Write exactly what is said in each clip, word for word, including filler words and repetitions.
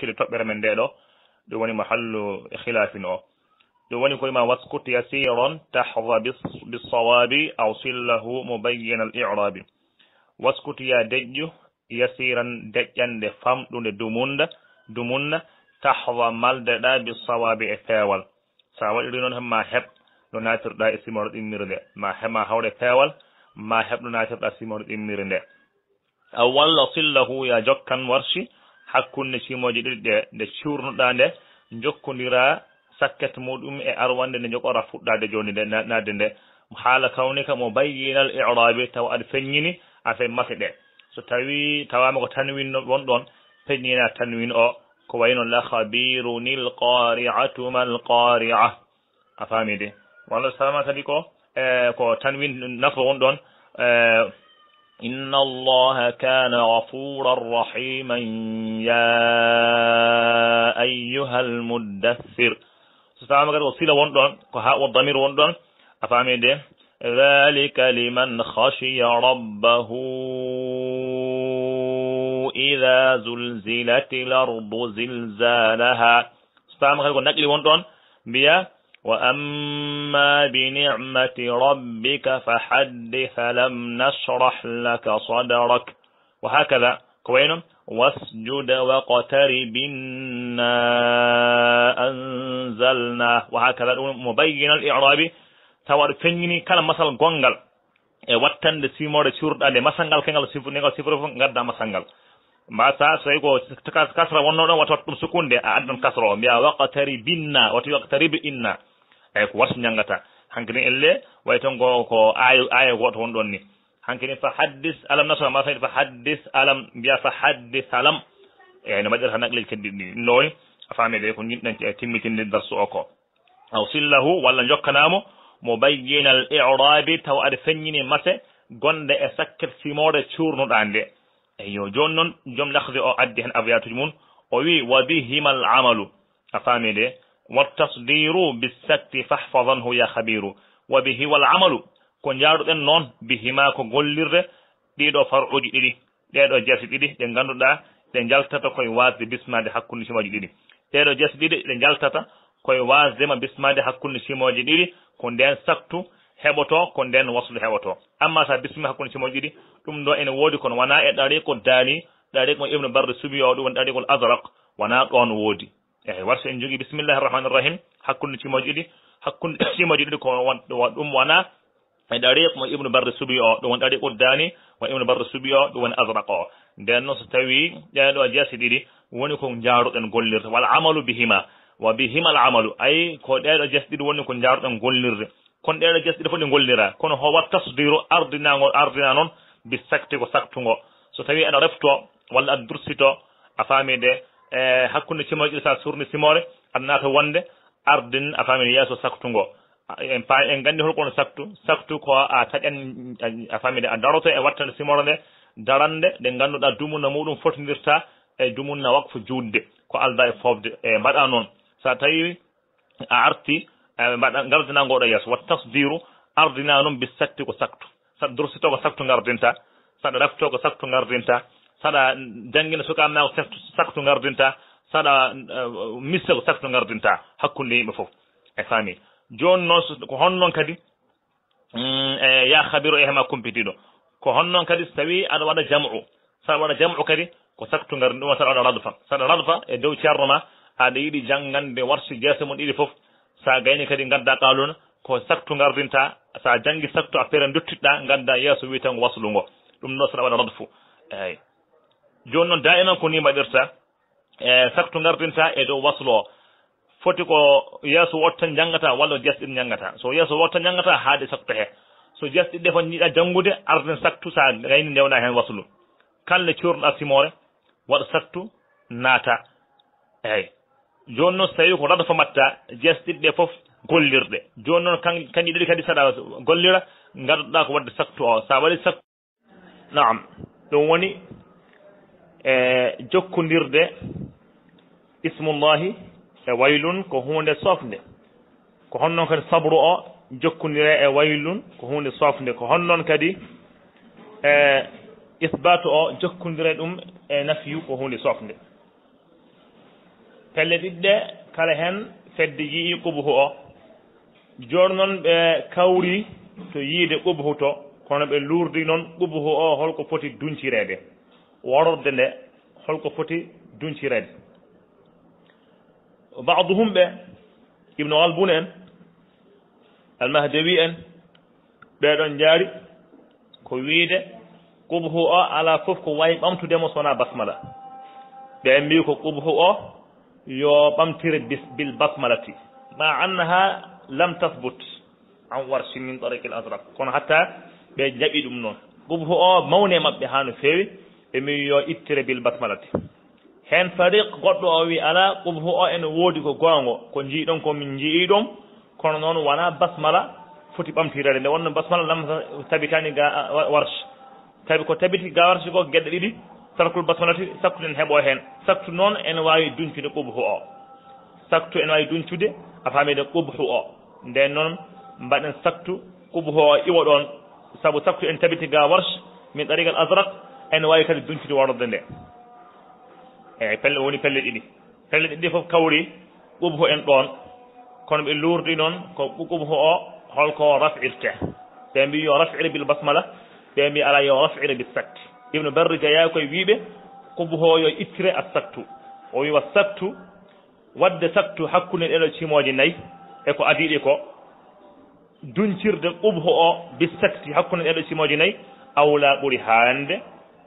fili toɓɓere men nde ɗo. Ɗum woni mahallu khilaafin o. Ɗum woni ko ima waskut yasiran tahza bis-, bissawabi aw sillahu mubayyinal i'rabi. Waskut ya deƴƴu yasiran deƴƴande famɗunde dumunna, dumunna tahza maldeɗa bissawabi e feewal. Sa waɗiri noon ma heɓ no naatirɗa e simore ɗimmiri nde. Ma he-, ma hawre feewal, ma heɓ no naatirɗa simore ɗimmiri nde. Aw walla sillahu ya jokkan warshi hakkunde simooji ɗiɗi ɗe, nde cuurnuɗa nde, jokkondira sakket muɗum e arwande nde jogora fuɗɗade jooni nde, na-, naatde nde. Haala kawnika mubayyinal i'rabi, tawa aɗa feññini affaire mase ɗe. So tawi tawama ko tanwin no won ɗon, feññina tanwin o, ko wayno la khabirunil qari'atu mal qari'a. A faami de? Walla so tawama kadi ko, eh, ko tanwin nasba won ɗon, eh, inna Allaha kana ghafuran rahiman ya ayyuhal muddathir. So tawama kadi ko sila won ɗon, ko ha o damir won ɗon, a faami de? Dhalika liman khashiya rabbahu idha zulzilatil ardu zilzalaha. So tawama kadi ko naqli won ɗon, mbiya, wa amma bi ni'mati rabbika fa haddith, alam nashrah laka sadrak. Wa hakada, ko wayno, wasjud waqtarib inna anzalna. Wa hakada, ɗum mubayyinal i'rabi, tawa aɗa feññini kala masal gonngal e wattande simore cuurɗa nde, masal ngal, kengal sifu-, ngal sifori fof, ngadda masal ngal. Mbasa, so tawi ko kas-, kasra wonno ɗon, wata wattu ɗum sukunde, a addan kasra o, mbiya waqtarib inna, wata waqtarib inna. Eyi, ko warsu njangata. Hankadi elle, way toon ko, ko aayo, aayo gooto won ɗon ni. Hankadi fa haddis alam nasra, ma fa haddis alam, mbiya fa haddis alam. Eyi, no mbaɗirta naqlil keddi ɗi. Ɗum ɗo woni, a faami de, ko jiɗɗen timmitinde darsu o ko. Aw sillahu, walla jokkanamo, mubayyinal i'rabi, tawa aɗa feññini mase gonɗe e sakket simore cuurnuɗa nde. Eyyo, jooni noon, joom lakhdi o addi heen abayatuuji mum, o wi, "Wa bihimal amalu." A faami de? "Wa tasdiru bis sakti fahfazanhu ya khabiru." "Wa bihi wal amalu." Ko njaaruɗen noon, bihima ko gollirde, ɗiɗo far'uji ɗiɗi, ɗeɗo jeese ɗiɗi ɗe ngannduɗaa ɗe njaltata koye waasde bismaade hakkunde simooji ɗiɗi. Ɗeɗo jeese ɗiɗi ɗe njaltata koye waasde ma bismaade hakkunde simooji ɗiɗi, ko ndeen saktu heɓoto, ko ndeen waslu heɓoto. Amma so a bismii hakkunde simooji ɗiɗi, ɗum ɗo ene woodi, kono wonaa e ɗariiqu daani, ɗariiqu mo Ibnu Barre suɓi o, ɗum woni ɗariiqul azraq, wonaa ɗoon woodi. Eyi, war so en njogii bismillahi rahmani rahim, hakkunde simooji ɗiɗi, hakkunde simooji ɗiɗi ko won-, ɗum wonaa e ɗariiq mo Ibnu Barre suɓi o, ɗum woni ɗariiqu daani mo Ibnu Barre suɓi o, ɗum woni azraq o. Ndeen noon, so tawii ɗeeɗo jeese ɗiɗi woni ko njaaruɗen gollirde, wal amalu bihima, wa bihima al amalu, ay, ko ɗeeɗo jeese ɗiɗi woni ko njaaruɗen gollirde. Kono ɗeeɗo jeese ɗiɗi fof ɗe ngollira, kono ho wat tasdiru ardinango, ardina noon bi sakti ko saktungo. So tawii aɗa refto walla aɗa dursito, a faami de, e hakkunde simooji ɗiɗi, so a surni simore, aɗa naata wonde ardin, a faami, yeeso saktu ngo. A, en pa-, en nganndi hol kono saktu. Saktu ko a taƴan, a, a faami de, a daroto e wattande simore nde, darande nde ngannduɗaa dumunna muɗum fotindirta e dumunna waqfu juutde, ko aldaa e foofde, e mbaɗa noon. So a tawi a arti, e mbaɗa, ngardina ngoɗo yeeso, wat tasdiru, ardina noon bi sakti ko saktu. Saɗa dursito ko saktu ngardinta, saɗa refto ko saktu ngardinta, saɗa janngina sukaaɓe ma ko saktu, saktu ngardinta, saɗa, eh, missa ko saktu ngardinta hakkunde yimɓe fof. E faami. Jooni noon, so, ko honno noon kadi, mm, e ya khabiru, e hema kumpitiiɗo. Ko honno noon kadi so tawii aɗa waɗa jam'u, saɗa waɗa jam'u kadi ko saktu ngardin, ɗum woni saɗa waɗa radfa. Saɗa radfa e dow ceerno ma, aɗa yiɗi janngande warsi jeese mon ɗiɗi fof, sa gayni kadi ngadda qaaluna, ko saktu ngardinta, sa janngi saktu a fere duttiɗɗa, ngadda yeeso wiyetengo waslu ngo. Ɗum ɗo saɗa waɗa radfu. Eyi. Jooni noon daiman ko ni mbaɗirta, e saktu ngardinta e dow waslu o. Foti ko yeeso woto tan njanngata walla jeese ɗiɗi njanngata. So yeeso woto tan njanngata, haade saktu he. So jeese ɗiɗi ɗe fof njiɗa janngude, arden saktu, sa gayni ndewna heen waslu. Kala nde cuurnoɗa simore, waɗa saktu, naata. Eyi. Jooni noon, so tawii ko radfa mbaɗta, jeese ɗiɗi ɗe fof gollirɗe. Jooni noon, kan-, kanji ɗiɗi kadi saɗa gollira, ngadduɗa ko waɗde saktu o. Sa waɗi saktu, naam, ɗum woni, e, jokkondirde ismullahi e waylun ko huunde sofnde. Ko honno kadi sabru o jokkondire e waylun ko huunde sofnde. Ko honno kadi, e, isbaatu o jokkondire ɗum e nafyu ko huunde sofnde. Pelle ɗiɗɗe kala heen fedde yii qubhu o. Jooni noon ɓe kawri to yiide qubhu to, kono ɓe luurdi noon qubhu o holko foti duñcireede, wororde nde holko foti duñcireede. Ba'duhum ɓe, Ibnu Ghalbun en, Al-Mahdawi en, ɓee ɗoon njaari ko wiide qubhu o alaa fof ko waawi ɓamtude mo so wonaa basmala. Ɓe mbii ko qubhu o yo ɓamtire bis-, bil basmalati, ma annaha lam tasbut an Warshi min tariqil Azraq. Kono hatta ɓe jaɓi ɗum noon. Qubhu o mawni e maɓɓe haa no feewi, ɓe mbii yo ittire bil basmalati. Heen fariq goɗɗo o wi alaa, qubhu o ene woodi ko goonga, ko njiiɗon ko min njii ɗum, kono noon wonaa basmala foti ɓamtireede. Nde wonno basmala lam tabitaani ga wa-, Warsh. Tawi ko tabiti ga Warsh ko geɗe ɗiɗi, tarkul basmalati, saktu ene heɓoo heen. Saktu noon ene waawi duñcude qubhu o. Saktu ene waawi duñcude, a faami de, qubhu o. Ndeen noon mbaɗen saktu, qubhu o iwa ɗoon, sabu saktu ene tabiti ga Warsh, min tariqal Azraq, ene waawi kadi duñcude wororde nde. Eeyi, pelle, woni pelle ɗiɗi. Pelle ɗiɗi fof kawri qubhu en ɗoon, kono ɓe luurdi noon ko qubhu o holko raf'irte. Ɓe mbii yo raf'ire bil basmala, ɓe mbii alaa, yo raf'ire bis sakti. Ibnu Barri jeyaa koye wiiɓe qubhu o yo ittire as saktu. O wi wa saktu, waɗde saktu hakkunde ɗeeɗo cimooje nayi e ko adii ɗe ko, duñcirde qubhu o bis sakti hakkunde ɗeeɗo cimooje nayi, awla ɓuri haande,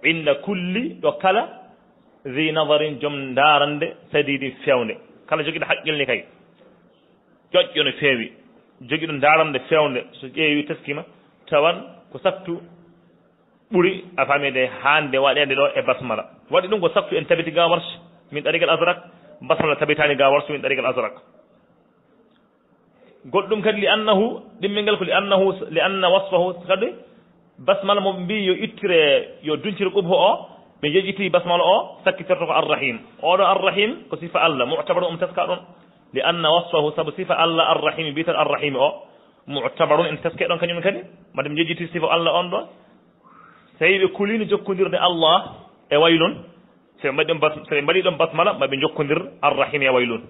inda kulli ɗo kala, zi nadarin joom ndaarande, sadidi feewnde. Kala jogiiɗo haqqille kay, ƴoƴƴo no feewi, jogiiɗo ndaarande feewnde, so ƴeewi teskima, tawan ko saktu ɓuri a faamide haande waɗeede ɗo e basmala. Waɗi ɗum ko saktu en tabiti ga Warsh min tariqal Azraq, basmala tabitaani ga Warsh min tariqal Azraq. Goɗɗum kadi, li annahu, ɗimmel ngal ko li annahu, li anna wasfahu kadi, basmala mo mbi yo ittire, yo duncire qubhu o, ɓe jejjiti basmala o, sakkitorto ko Arrahim. Oɗo Arrahim ko sifa Allah, mu'tabar um teska ɗon. Li anna wasfahu, sabu sifa Allah Arrahim, biyeteeɗo Arrahim o, mu'tabarun en teske ɗon kañum kadi, mbaɗa ɓe jejjiti sifa Allah on ɗon. So tawi ɓe kulino jokkondirde Allah e waylun, so ɓe mbaɗi ɗon bas-, so ɓe mbaɗi ɗon basmala, ma ɓe jokkondir Arrahim e waylun.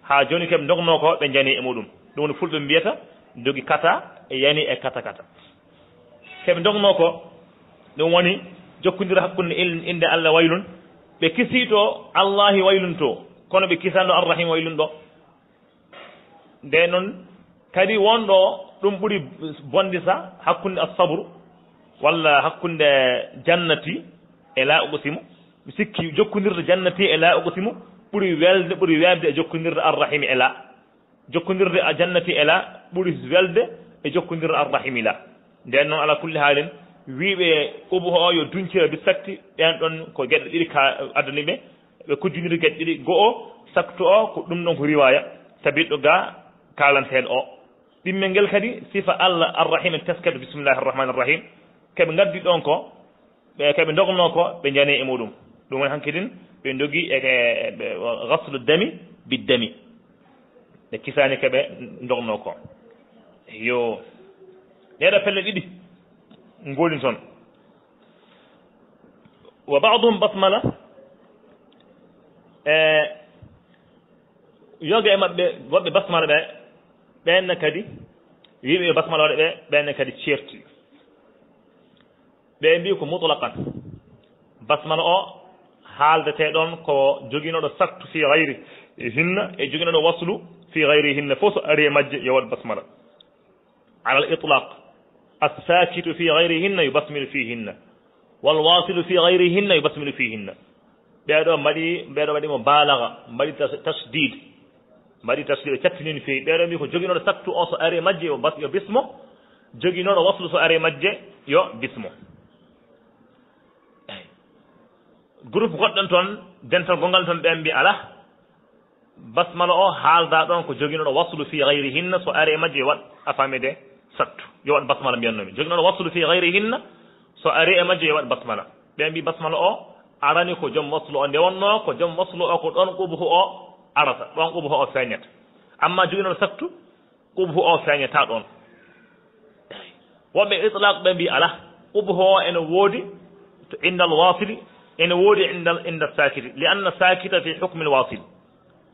Haa jooni keɓe ndogno ko ɓe njani e muɗum. Ɗum woni fulɓe mbiyata dogi kata e yani e kata kata. Keɓe ndogno ko ɗum woni jokkondir hakkunde in-, innde Allah waylun. Ɓe kisii to Allahi waylun to, kono ɓe kisano Arrahim waylun ɗo. Nde noon kadi wonɗo ɗum ɓuri bonde sa hakkunde assabru walla hakkunde jannati e la uqsimu. Mi sikki jokkondirde jannati e la uqsimu ɓuri welde, ɓuri weeɓde e jokkondirde arrahimi e la. Jokkondirde a jannati e la ɓuri welde e jokkondirde arrahimi la. Nden noon, ala kulli haalin, wiiɓe ubuho o yo duncira bi sakti, ɓen ɗon ko geɗe ɗiɗi ka addani ɓe, ɓe kujjiniri geɗe ɗiɗi. Go'o, saktu o, ko ɗum ɗon ko riwaya, tabiɗɗo ga kaalanteeɗo o. Ɗimmel ngel kadi, sifa Allah Arrahim en tesketo, bismillahi arrahmani arrahim. Keɓe ngaddi ɗon ko, ɓe, keɓe ndogno ko, ɓe njani e muɗum. Ɗum woni hankidin, ɓe ndogi e, e, ɓe, ghaslu dami bi dami. Ɓe kisani keɓe ndogno ko. Yo. Ɗeɗo pelle ɗiɗi ngoni toon. Wa ba'duhum basmala, e, yoga e maɓɓe, woɓɓe basmala ɓe, ɓen ne kadi, wiiɓe yo basmala waɗe ɓe, ɓen ne kadi ceerti. Ɓe mbi ko mutlaqan. Basmala o haaldete ɗon ko joginooɗo saktu fi gayri hinna e joginooɗo waslu fi gayri hinna. Fof so ari e majje yo waɗ basmala. Ala al itlaq. As-sakitu fi gayri hinna yubasmilu fi hinna. Wal wasilu fi gayri hinna yubasmilu fi hinna. Ɓeeɗo mbaɗi, ɓeeɗo waɗi mo balagha, mbaɗi tas-, tashdid. Mbaɗi tashdid, ɓe cattini no feewi. Ɓeeɗo mbi ko joginooɗo saktu o so ari e majje yo bas-, yo bismo. Joginooɗo waslu so ari e majje yo bismo. Eyi. Groupe goɗɗon toon, dental gongal toon, ɓen mbi ala. Basmala o haalda ɗon ko joginooɗo waslu fi gayri hinna, so ari e majje yo waɗ, a faami de, sattu. Yo waɗ basmala mbiyannoomi. Joginooɗo waslu fi gayri hinna, so ari e majje yo waɗ basmala. Ɓe mbi basmala o arani ko joom waslu o, nde wonno ko joom waslu o ko ɗon qubhu o arata, ɗon qubhu o feeñata. Amma joginooɗo sattu, qubhu o feeñata ɗon. Woɓɓe itlaq ɓe mbi ala, qubhu o ene woodi to indal wasili, ene woodi indal, indal sakiti, li anna sakita fi hukmi al wasil.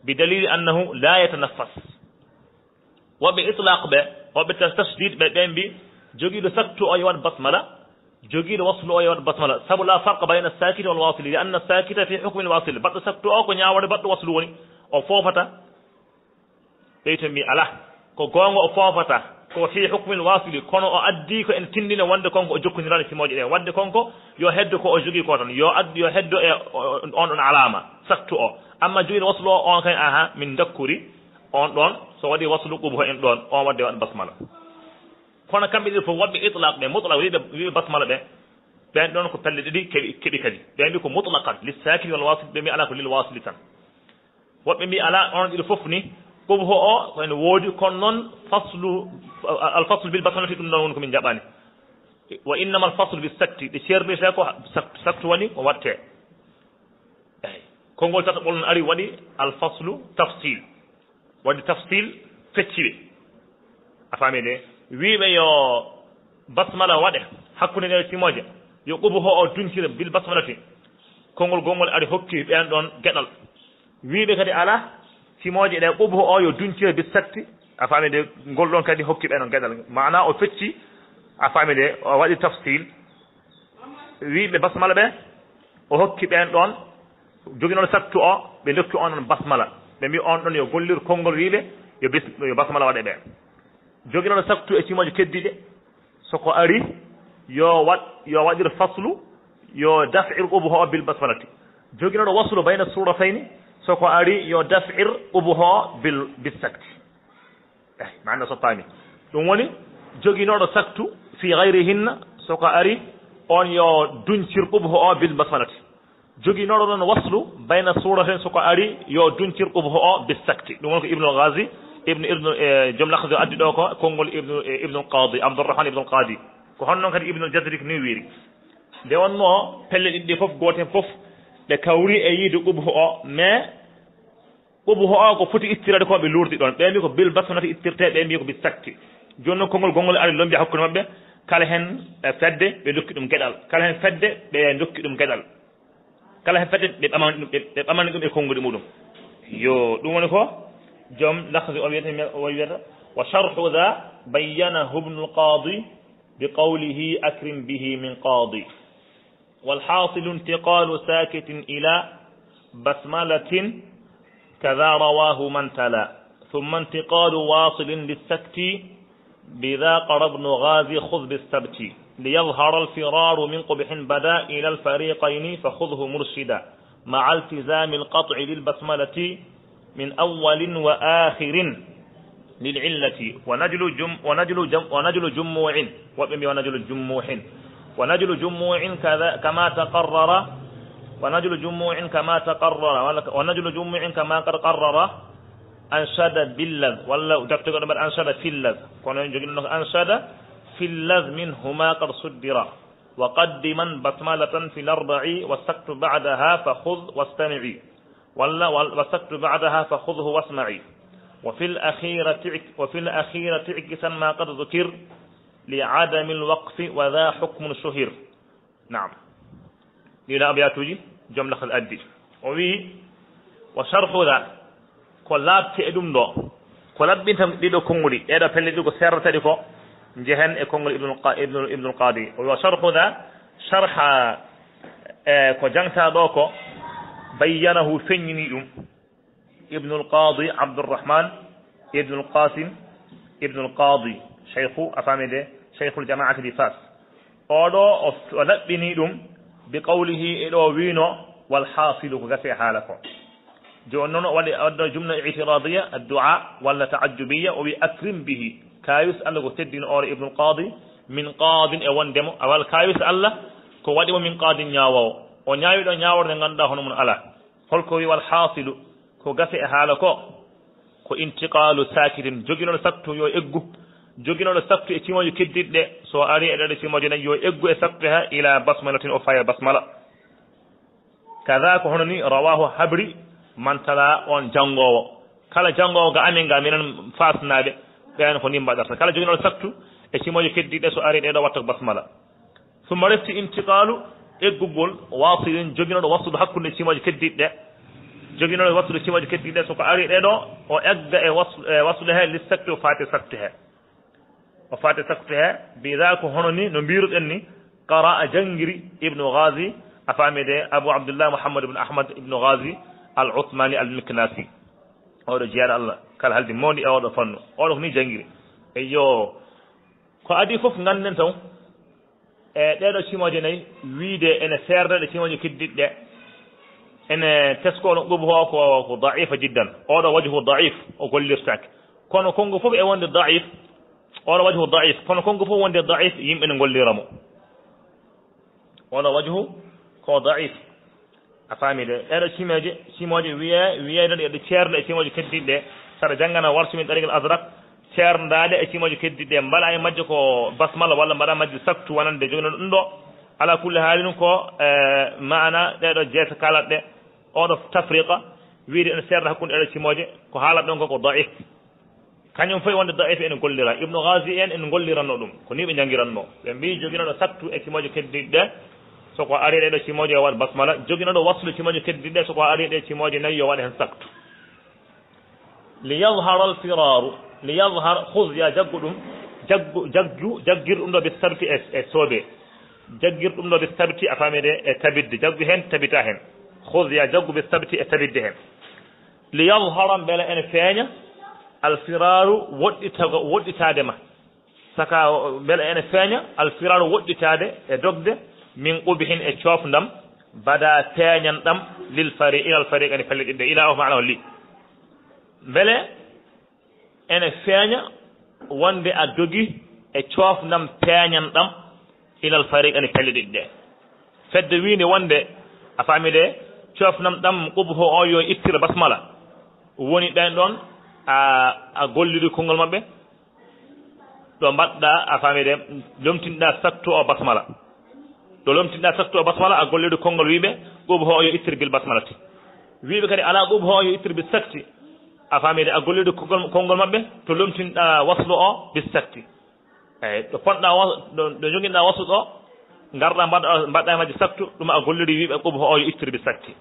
Bi dalili annahu la yatanaffas. Woɓɓe itlaq ɓe, woɓɓe tas-, tashdid ɓe, ɓe mbi jogiiɗo saktu o yo waɗ basmala, jogiiɗo waslu o yo waɗ basmala. Sabu la farqa bayna sakiti wal wasili, li anna sakita fi hukmi al wasil. Baɗɗo saktu o ko ñaawore baɗɗo waslu woni. O foofata. Ɓeyto mbi alaa. Ko goonga o foofata. Ko fi hukmi al wasili. Kono o addi ko en tindina wonde konko o jokkondirani simooje ɗe. Wadde konko yo heddo ko o jogii ko tan. Yo addu, yo heddo e o-, on ɗon alaama. Saktu o. Amma jogiiɗo waslu o, on kay, aha, min dakkuri. On ɗon, so waɗi waslu qubho en ɗon, on wadde waɗ basmala. Kono kamɓe ɗiɗo fof, woɓɓe itlaq ɓe, mutlaq, wiɓe, wiɓe basmala ɓe, ɓen ɗon ko pelle ɗiɗi keɓi, keɓi kadi. Ɓe mbi ko mutlaqan, lis sakini wal wasil, ɓe mbi alaa ko lil wasili tan. Woɓɓe mbi alaa, on ɗiɗo fof ni, qubho o, ko ene woodi, kono noon faslu, al faslu bil basmalati, ɗum ɗon woni ko min jaɓani. Wa innama al faslu bis sakti, ɗe ceerndete ko saktu, saktu woni ko watte. Eyi. Konngol tataɓol noon ari waɗi al faslu tafsil. Waɗi tafsil fecci ɓe. A faami de? Wiiɓe yo basmala waɗe hakkunde ɗe simooje, yo qubho o duncire bil basmalati. Konngol gongol ari hokki ɓeen ɗon geɗal. Wiiɓe kadi alaa, simooje ɗe qubho o yo duncire bis sakti. A faami de? Ngol ɗon kadi hokki ɓeen ɗon geɗal. Maana o fecci, a faami de, o waɗi tafsil. Wiiɓe basmala ɓe, o hokki ɓeen ɗon, joginooɗo saktu o, ɓe ndokki on ɗon basmala. Ɓe mbi on ɗon yo gollir konngol wiiɓe, yo bis-, yo basmala waɗe ɓe. Joginooɗo saktu e simooje keddiiɗe, so ko ari, yo waɗ-, yo waɗir faslu, yo daf'ir qubho o bil basmalati. Joginooɗo waslu bayna suratayni, so ko ari, yo daf'ir qubho o bil, bis sakti. Eh, maana soppaani. Ɗum woni, joginooɗo saktu fi gayrihinna, so ko ari, on yo duncir qubho o bil basmalati. Joginooɗo ɗon waslu bayna suuraten, so ko ari, yo duncir qubho o bis sakti. Ɗum woni ko Ibnul Ghazi, Ibnu, Ibnu, eh, joom Lakhdi o addi ɗo ko konngol Ibnu, eh, Ibnul Qadi, Abdurrahman Ibnul Qadi. Ko honno kadi Ibnul Jazri ni wiiri. Nde wonno pelle ɗiɗi ɗi fof, gooten fof, ɓe kawri e yiide qubho o, mais qubho o ko foti ittirede ko ɓe luurdi ɗon. Ɓe mbi ko bil basmalati ittirte, ɓe mbi ko bi sakti. Jooni noon konngol gongol ari lombi hakkunde maɓɓe, kala hen, eh, fedde ɓe dokki ɗum geɗal, kala hen fedde ɓe dokki ɗum geɗal, kala hen fedde ɓe ɓamani ɗum, ɓe, ɓe ɓamani ɗum e konngudi muɗum. Yo, ɗum woni ko joom Lakhdi o wiyata, o wiyata, wa sharhu dha bayyanahu Ibnul Qadi bi qawlihi akrim bihi min qadi. والحاصل انتقال ساكت إلى بسملة كذا رواه من تلا، ثم انتقال واصل للسكت بذا قرى ابن غازي خذ بالسبت، ليظهر الفرار من قبح بدا إلى الفريقين فخذه مرشدا، مع التزام القطع للبسملة من أول وآخر للعلة، ونجل جم-، ونجل جم-، ونجل جموع، وبمي ونجل جموع، ونجل جموع كذا كما تقرر، ونجل جموع كما تقرر، ولا ك-، ونجل جموع كما قد قرر، أنشد باللذ، ولا دكتور قد أنشد في اللذ، كون يجوز أنشد في اللذ منهما قد صدر، وقدما بسملة في الأربع، والسكت بعدها فخذ واستمع. ولا وال-، والسكت بعدها فخذه واسمع. وفي الأخيرة اعك-، وفي الأخيرة اعكسا ما قد ذكر لعدم الوقف وذا حكم شهر. نعم. Ɗiɗo abiyatuuji, joom Lakhdi addi. O wiyi, wa sharhu dha, ko laaɓti e ɗum ɗo, ko laɓɓinta ɗiɗo konnguli, ɗeɗo pelle ɗiɗo ko serrata ɗi ko, njehen e konngol Ibnul Qa-, Ibnul, Ibnul Qadi. O wiyi, wa sharhu dha, sharha, e ko jangta ɗo ko, bayyanahu, feññini ɗum. Ibnul Qadi Abdurrahman Ibnul Qasim Ibnul Qadi, Shaykhu, a faami de, Shaykhul Jamaati bi Fas. Oɗo o, o laɓɓini ɗum bi qawlihi, e ɗo wiino, wal hasilu, ko gasi e haala ko. Jooni noon o waɗi, o adda jumla i'tiradiya, addu'a, walla ta'ajjubiya, o wi akrim bihi. Kayus Allah ko teddin oore Ibnul Qadi, min qadin e wondemo, awal kayus Allah ko waɗi mo min qadin ñaawoowo. O ñaawi ɗo ñaaworde nde ngannduɗaa hono mum alaa. Holko wi wal hasilu, ko gasi e haala ko, ko intiqalu sakitin, joginooɗo saktu yo eggu, joginooɗo saktu e simooje keddiiɗe ɗe, so ari e ɗeɗo simooje nayi yo eggu e saktu he ila basmalatin o faya basmala. Kaza ko hono ni rawahu habri man tala on janngoowo. Kala janngoowo ga amin ga minen fasnaaɓe, ɓeen ko ni mbaɗata. Kala joginooɗo saktu e simooje keddiiɗe ɗe so ari ɗeɗo watta ko basmala. Summa refti intiqalu eggugol wasilin joginooɗo waslude hakkunde simooje keddiiɗe ɗe. Joginooɗo waslu cimooje keddiiɗe ɗe, so ko ari ɗe ɗo, o egga e waslu, e waslu he, li sakti, o faati saktu he. O faati saktu he, bi daa ko hono ni, no mbiruɗen ni, qara'a janngiri Ibnu Ghazi, a faami de, Abu Abdullah Muhammad ibn Ahmad ibnu Ghazi al Uthmani al Miknasi. Oɗo jeyaɗo Allah, kala haldi mawndi e oɗo fannu. Oɗo ko ni janngiri. Eyyo, ko adii fof ngannden taw, e ɗee ɗoo cimooje nayi, wiide ene seerda ɗe cimooje keddiiɗe ɗe, ene tesko no ɗum ho ko, ko da'ifa jiddan. Oɗo wajhu da'if, o gollirtaake. Kono konngo fof e wonde da'if, oɗo wajhu da'if. Kono konngo fof wonde da'if, yimɓe ne ngollira mo. Oɗo wajhu ko da'if. A faami de, ɗee ɗoo cimooje, cimooje wiye, wiyeede ɗe ceerda e cimooje keddiiɗe ɗe. Saɗa janngana Warsh min Tariq al Azraq, ceerndaade e cimooje keddiiɗe ɗe, mbaɗa e majje ko basmala walla mbaɗa majje saktu wonande joginooɗo ɗum ɗo. Ala kulli haalin ko, eh, maana ɗee ɗoo jeesa kaalat ɗe, oɗo tafriqa, wiide ene seerda hakkunde ɗee ɗoo cimooje, ko haalat ɗon ko, ko da'if. Kañum fof wonde da'if ene gollira. Ibnu Ghazi en ene ngolliranno ɗum. Ko ni ɓe njanngiranno. Ɓe mbii joginooɗo saktu e cimooje keddiiɗe ɗe, so ko ari ɗee ɗoo cimooje yo waɗ basmala. Joginooɗo waslu cimooje keddiiɗe ɗe, so ko ari ɗee cimooje nayi yo waɗ heen saktu. Li yadhhara al firaaru. Li yadhhar, khudh ya jaggu ɗum. Jaggu, jaggu, jaggir ɗum ɗo bi sabti e, e soobe. Jaggir ɗum ɗo bi sabti a faami de e tabitde. Jaggu heen, tabita heen. Khudh ya jaggu bi sabti e tabitde heen. Li yadhhara, mbele ene feeña, al firaaru, woɗɗitago, woɗɗitaade ma. Saka, mbele ene feeña, al firaaru, woɗɗitaade e dogde, min qubhin, e coofndam, bada, peeñanɗam, lil fari-, ilal fariqayni, pelle ɗiɗi ɗe, ila o maana o li. Mbele ene feeña wonde a dogi e coofndam peeñanɗam ilal fariqayni pelle ɗiɗi ɗe. Fedde wiinde wonde a faami de, coofnam ɗam qubhu o yo ittir basmala. Woni ɓen ɗon a, a golliri konngol maɓɓe. Ɗo mbaɗɗa a faami de, lomtinɗa saktu o basmala. Ɗo lomtinɗa saktu o basmala, a golliri konngol wiiɓe qubhu o yo ittir bil basmalati. Wiiɓe kadi ala qubhu o yo ittir bil sakti. A faami de, a golliri konngol, konngol maɓɓe, to lomtinɗa waslu o bis sakti. Eyi, ɗo ponɗa was-, ɗo, ɗo joginɗa waslu ɗo, ngarɗa mbaɗa, mbaɗɗa e majje saktu, ɗum a golliri wiiɓe qubhu o yo ittir bis sakti.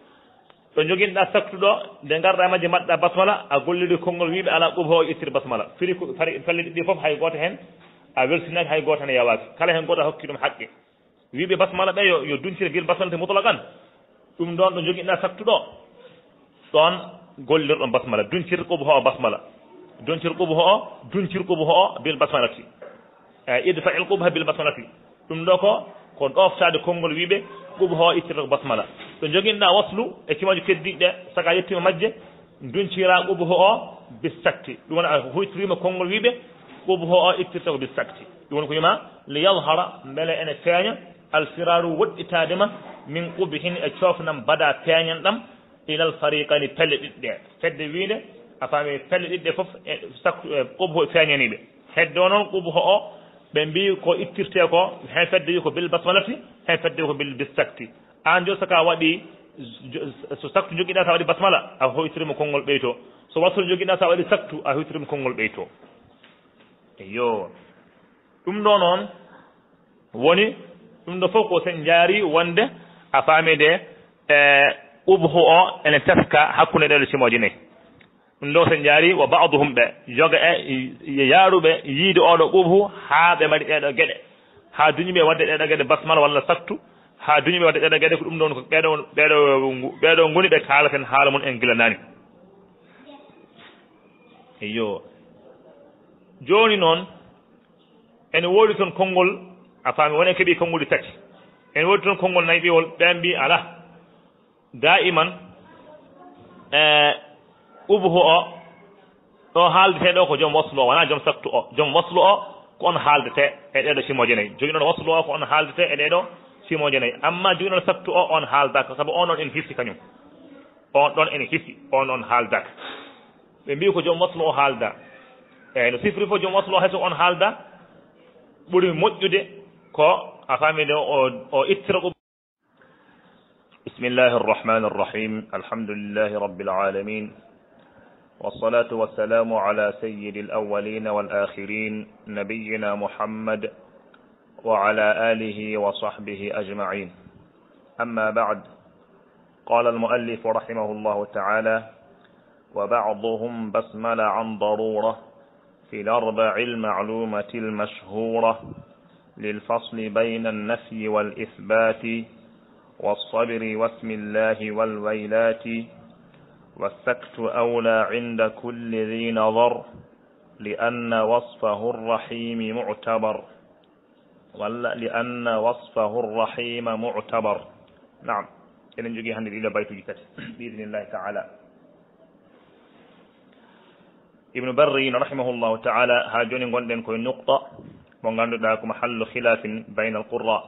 Ɗo joginɗa saktu ɗo, nde ngarɗa e majje mbaɗɗa basmala, a golliri konngol wiiɓe ala qubhu o yo ittir basmala. Firi ko, fari, pelle ɗiɗi fof hay gooto heen a welsinaki, hay gooto heen a yawaaki. Kala heen gooto a hokki ɗum haqqe. Wiiɓe basmala ɓe yo, yo duncir bil basmalati mutlaqan. Ɗum ɗon ɗo joginɗa saktu ɗo. Ɗon gollirɗon basmala. Duncir qubhu o basmala. Duncir qubhu o, duncir qubhu o bil basmalati. E, idfa'il qubha bil basmalati. Ɗum ɗo ko, ko ɗoftaade konngol wiiɓe qubhu o ittirta ko basmala. Ɗo joginɗa waslu e cimooje keddiiɗe ɗe, saka yettima majje, duncira qubhu o bis sakti. Ɗum woni a huytirima konngol wiiɓe qubhu o ittirta ko bis sakti. Ɗum woni ko yima li yadhhara, mbele ene feeña, al firaaru, woɗɗitaade ma, min qubhin, e coofnam bada peeñanɗam, ilal fariqayni pelle ɗiɗi ɗe. Fedde wiinde a faami pelle ɗiɗi ɗe fof e saktu, e qubhu feeñani ɓe. Heddo noon qubhu o ɓe mbii ko ittirte ko, heen fedde wi ko bil basmalati, heen fedde wi ko bil bis sakti. Aan jo saka waɗi, jo-, so saktu jogiɗa sa waɗi basmala, a hoytirima konngol ɓeyto. So waslu jogiɗa sa waɗi saktu, a hoytirima konngol ɓeyto. Eyyo. Ɗum ɗo noon woni, ɗum ɗo fof ko sen njaari wonde a faami de, e, qubhu o ene teska hakkunde ɗee ɗo cimooje nayi. Ɗum ɗo sen njaari wa ba'duhum ɓe yoga e, e yaaruɓe yiide oo ɗo qubhu haa ɓe mbaɗi ɗee ɗo geɗe. Haa duñi ɓe waɗde ɗee ɗo geɗe basmala walla saktu. Haa duñi ɓe waɗde ɗee ɗo geɗe ko ɗum ɗoon ko ɓee ɗo, ɓee ɗo, ɓee ɗo ngoni ɓe kaalaten haala mum en gila naane. Eyyo. Jooni noon, ene woodi toon konngol, a faami, woni en keɓii konnguli tati. Ene woodi toon konngol nayi ɓiwol, ɓeen mbii alaa. Daa'iman, e, qubhu o, ɗo haaldetee ɗo ko joom waslu o, wonaa joom saktu o. Joom waslu o ko on haaldetee e ɗee ɗo cimooje nayi. Joginooɗo waslu o ko on haaldetee e ɗee ɗo cimooje nayi. Amma joginooɗo saktu o, on haaldaaka, sabu on ɗon ene hirsi kañum. On ɗon ene hirsi, on ɗon haaldaaka. Ɓe mbii ko joom waslu o haalda. Eeyi, no sifri fof joom waslu o hay so on haalda, ɓuri moƴƴude ko a faami de o, o ittira ɗum. بسم الله الرحمن الرحيم. الحمد لله رب العالمين. والصلاة والسلام على سيد الأولين والآخرين نبينا محمد وعلى آله وصحبه أجمعين. أما بعد. قال المؤلف رحمه الله تعالى: وبعضهم بسمل عن ضرورة في الأربع المعلومة المشهورة للفصل بين النفي والإثبات والصبر واسم الله والويلات والسكت أولى عند كل ذي نظر لأن وصفه الرحيم معتبر. Walla li anna wasfahu rrahima mu'tabar. Naam, eɗen jogii hannde ɗiɗo baytuuji tati, bi idnillahi taala. Ibnu Barrin rahimahullahu taala, haa jooni ngonɗen koye nuqta mo ngannduɗaa ko mahallu khilafin bayna alqurra,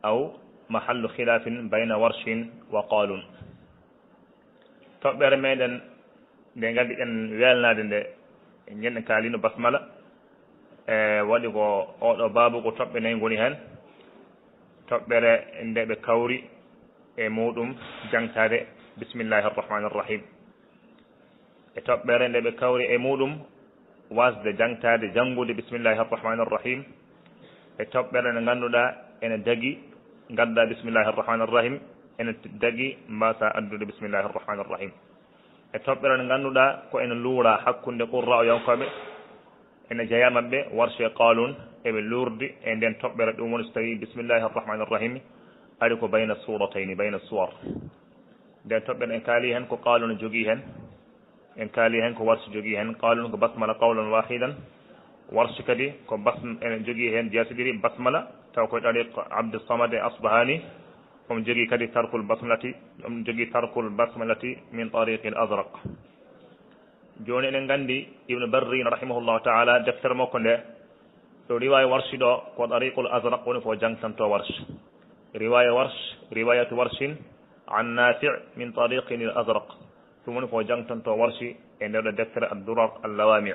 aw mahallu khilafin bayna warshin wa qalun. Toɓɓere meɗen nde ngaddiɗen welnaade nde, ngenɗen kaalino basmala, e waɗi ko oɗo baabu ko toɓɓe nayi ngoni heen. Toɓɓere nde ɓe kawri e muɗum jangtaade bismillahi arrahmani arrahim. E toɓɓere nde ɓe kawri e muɗum wasde jangtaade, janngude bismillahi arrahmani arrahim. E toɓɓere nde ngannduɗaa ene dagi ngadda bismillahi arrahmani arrahim, ene dagi mbasa addude bismillahi arrahmani arrahim. E toɓɓere nde ngannduɗaa ko ene luura hakkunde qurra o yankooɓe, ene jeyaa maɓɓe warshi e qalun, eɓe luurdi e nden toɓɓere. Ɗum woni so tawi bismillahi arrahmani arrahim ari ko bayna suratayni, bayna suwar. Nden toɓɓere en kaali heen ko qalun jogii heen. En kaali heen ko warshi jogii heen, qalun ko basmala qawlan wahidan, warshi kadi ko bas-, ene jogii heen jeesi ɗiɗi basmala, taw koye tariq Abdussamad e Asbahani, omo jogii kadi tarkul basmalati, omo jogii tarkul basmalati min tariqi al Azraq. Jooni eɗen nganndi Ibnu Barrin rahimahullahu taala, deftere makko nde, ɗo riwaya warshi ɗo ko tariqul Azraq woni ko jangtanto warshi. Riwaya warsh, riwayatu warshin an Nafi' min tariqin al Azraq. Ɗum woni ko jangtanto warshi e nder ɗo deftere Ad-Durar Al-Lawami'.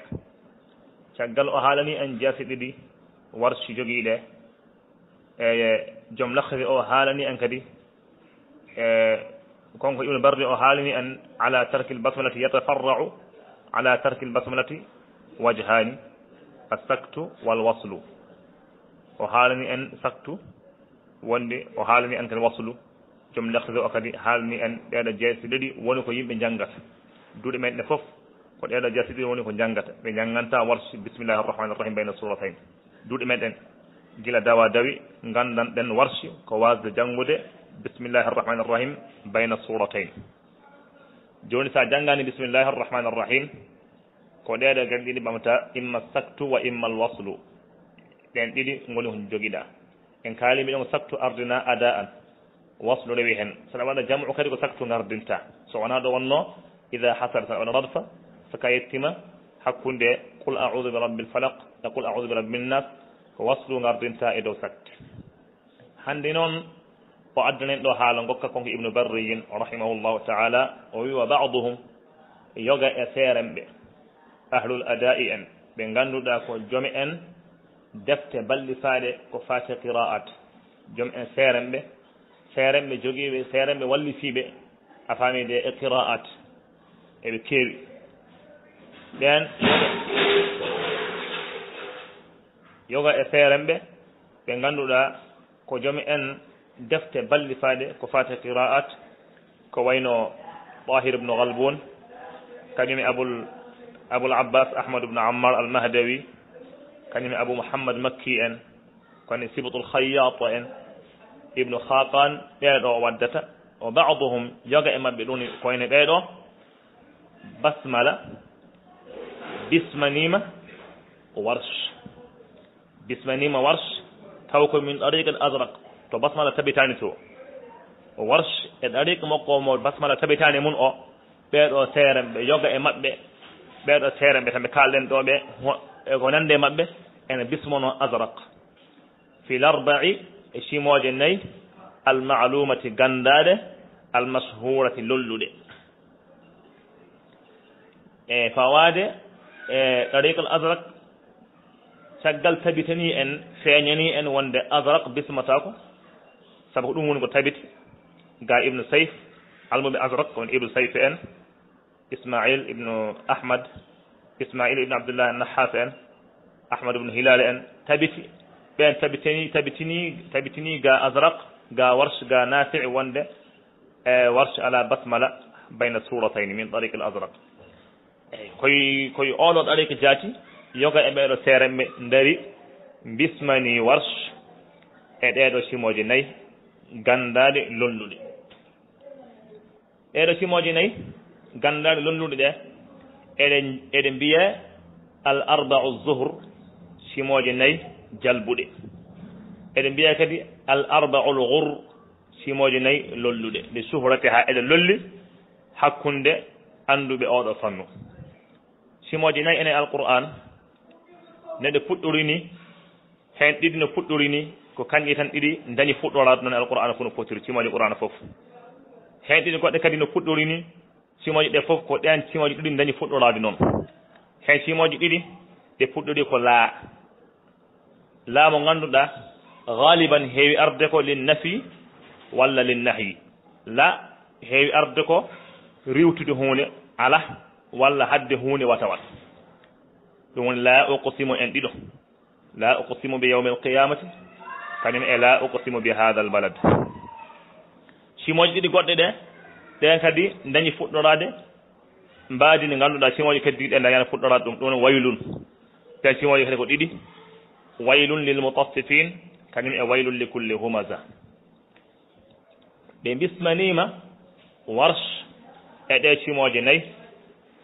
Caggal o haalani en jeesi ɗiɗi warshi jogii ɗe, e joom Lakhari o haalani en kadi, e kanko Ibnu Barri o haalani en ala tarkil basmalati yatafarra'u ala tarkil basmalati wajhani, as-saktu wal waslu. O haalani en saktu, wonde o haalani en kadi waslu. Joom Lakhari o kadi haalani en ɗeeɗo jeesi ɗiɗi woni ko yimɓe njanngata. Duuɗe men ɗe fof ko ɗeeɗo jeesi ɗiɗi woni ko njanngata. Ɓe njannganta warshi bismillahi arrahmani arrahim bayna suratayn. Duuɗe men ɗen, gila dawa dawi, nganndan ɗen warshi ko wasde janngude bismillahi arrahmani arrahim bayna suratayn. Jooni, so a janngani bismillahi arrahmani arrahim, ko ɗeeɗo geɗe ɗiɗi ɓamata, imma saktu wa imma alwaslu. Ɗen ɗiɗi ngoni ko jogiɗa. En kaali mbiɗen ko saktu ardina adaan, waslu rewi heen. So aɗa waɗa jam'u kadi ko saktu ngardinta. So wonaa ɗo wonno, ida hasal, so aɗa waɗa radfa, so ka yettima hakkunde qul a'udhu bi rabbil falaq e qul a'udhu bi rabbin nas, ko waslu ngardinta e dow saktu. Hannde noon, o addanen ɗo haala ngokka konko Ibnu Barriyin, rahimahullahu taala, o wi: "Wa ba'duhum", yoga e feerenɓe, ahlul ada'i en, ɓe ngannduɗaa ko joom en defte ballifaaɗe ko faati qiraat, joom en feerenɓe, feerenɓe jogiiɓe, feerenɓe wallifiiɓe, a faami de, e qiraat, eɓe keewi. Ɓeen yoga e feerenɓe, ɓe ngannduɗaa ko joom en defte ballifaaɗe ko faati qiraat, ko wayno Tahir ibn Ghalbun, kañum e Abul, Abul Abbas Ahmad ibn Ammar al-Mahdawi, kañum e Abu Muhammad Makki en, koni Sibtul Khayyat en, Ibnu Khaqan, ɓee ɗo o waddata. O ba'duhum, yoga e maɓɓe ɗum ko ene ɓee ɗo, basmala, bismanima, warsh. Bismanima warsh, taw ko min tariq al-Azraq, to basmala tabitaani to. Warsh e tariq makko mo basmala tabitaani mun o, ɓee ɗo seerenɓe, yoga e maɓɓe, ɓee ɗo seerenɓe tan ɓe kaalɗen ɗo ɓe, ho-, e ko nande e maɓɓe, ene bismono Azraq. Fil arba'i, e simooje nayi, al-ma'lumati, ganndaaɗe, al-mashhurati, lolluɗe. E fawaade e tariq al-Azraq, caggal tabitanii en, feeñanii en wonde Azraq bismataako, sabu ko ɗum woni ko tabiti ga Ibnu Sayf, almuɓe Azraq, ko woni Ibnu Sayf en, Ismail ibnu Ahmad, Ismail ibnu Abdullah an-Nahhas en, Ahmad ibnu Hilal en, tabiti, ɓeen tabitini, tabitini, tabitini ga Azraq, ga Warsh, ga Nafi' wonde E Warsh ala basmala bayna suratayni min tariq al-Azraq. Eyi, koy, koy oɗo tariq jaati, yoga e ɓeɗo seeremɓe ndari, bismani Warsh e ɗeɗo simoje nayi, gandaɗe lolluɗe. Ɗeɗo simoje nayi, gandaɗe lolluɗe ɗe, eɗe, eɗe mbiye al arba'u zuhr, simoje nayi jalbuɗe. Eɗe mbiye kadi al arba'ul ghur, simoje nayi lolluɗe. Li shuhratiha, eɗe lolli hakkunde anduɓe oɗo fannu. Simoje nayi ene Alqur'an, neɗe puɗɗorini, hen ɗiɗi no puɗɗorini, ko kanƴe tan ɗiɗi dañi fuɗɗoraade noon e Alqur'an fof no potiri, simoje Qur'an fof. Hen ɗiɗi goɗɗe kadi no puɗɗorini, simoje ɗe fof ko ɗen simoje ɗiɗi dañi fuɗɗoraade noon. Hen simoje ɗiɗi ɗe puɗɗori ko laa. Laa mo ngannduɗaa, galiban heewi arde ko lin nafi walla lin nahyi. Laa heewi arde ko riwtude huunde ala walla haɗde huunde wata wat. Ɗum woni laa uqsimu en ɗiɗo. Laa uqsimu bi yawmil qiyamati, kañum e laa uqsimu bi hadal balad. Simoje ɗiɗi goɗɗe ɗe, ɗen kadi dañi fuɗɗoraade mbaadi ndi ngannduɗaa simoje keddiiɗe dañaani fuɗɗoraade ɗum, ɗum woni waylun. Ɗen simoje kadi ko ɗiɗi, waylun lil mutaffifin, kañum e waylun li kulli humaza. Ɓe bismaniima Warsh e ɗe simoje nayi.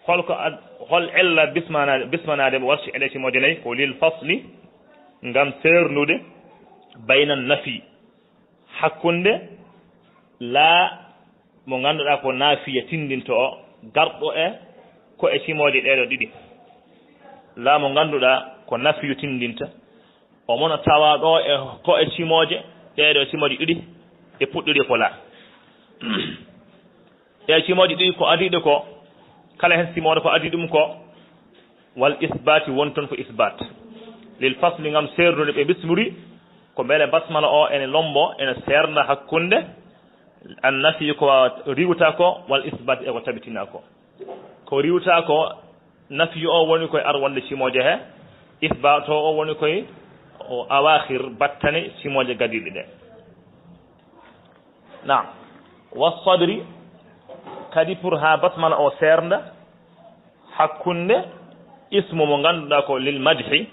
Hol ko ad-, hol illa bismanaade, bismanaade Warsh e ɗe simoje nayi? Ko lil fasli, ngam seernude, bayna nafi, hakkunde laa mo ngannduɗaa ko nafiya tinndinto o, garɗo e ko e simoje ɗeɗo ɗiɗi. Laa mo ngannduɗaa ko nafiyu tinndinta, o mono tawa ɗo e ko e simoje, ɗeɗo simoje ɗiɗi, ɗe puɗɗori ko laa. Ɗe simoje ɗiɗi ko adiɗe ko, kala hen simoore ko adi ɗum ko, wal isbati won toon ko isbat. Lil fasli ngam seernude ɓe bismuri, ko mbele basmala o ene lombo, ene seernda hakkunde an nafi ko riwta ko, wal isbat e ko tabitina ko. Ko riwta ko, nafiyu o woni koye ar wonde simoje he, isbat o woni koye o awakhir battane simoje gadiɗe ɗe. Naam. Wa sadri, kadi pour ha basmala o seernda hakkunde ismu mo ngannduɗaa ko lil madhi,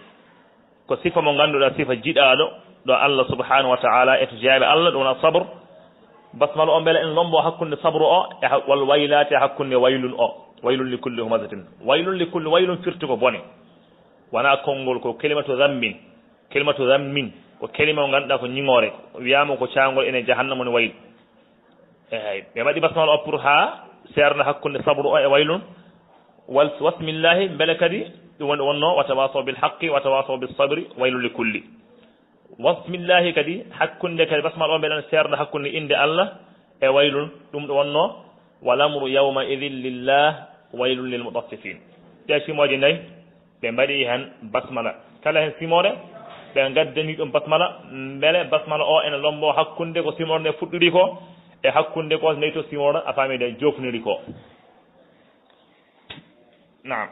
ko sifa mo ngannduɗaa sifa jiɗaaɗo ɗo Allah subhanahu wa ta'ala e to jeyaaɓe Allah, ɗum wona sabr. Basmala o mbele en lombo hakkunde sabru o e ha-, wal waylaati hakkunde waylun o. Waylun li kulli humazatin. Waylun li kulli, waylun firti ko bone. Wona konngol, ko kelimatu zammin. Kelimatu zammin ko kelima o ngannduɗaa ko ñiŋoore. Wiyaama ko caangol ene jahannama woni wayl. Eey, ɓe mbaɗi basmala o pour ha seernda hakkunde sabru o e waylun. Wal wasmillahi, mbele kadi ɗum woni wonno, wa tawasaw bil haqqi, wa tawasaw bis sabri, waylun li kulli. Wasmillahi kadi, hakkunde kadi basmala o mbele seernda hakkunde innde Allah e waylun, ɗum ɗo wonno, wal amru yawma idhin lillah, waylun lil mutaffifin. Ɗe simoje nayi, ɓe mbaɗi hen basmala. Kala hen simore, ɓe ngaddani ɗum basmala, mbele basmala o ene lombo hakkunde ko simore nde fuɗɗori ko, e hakkunde ko nayi to simore a faami nde jofniri ko. Naam.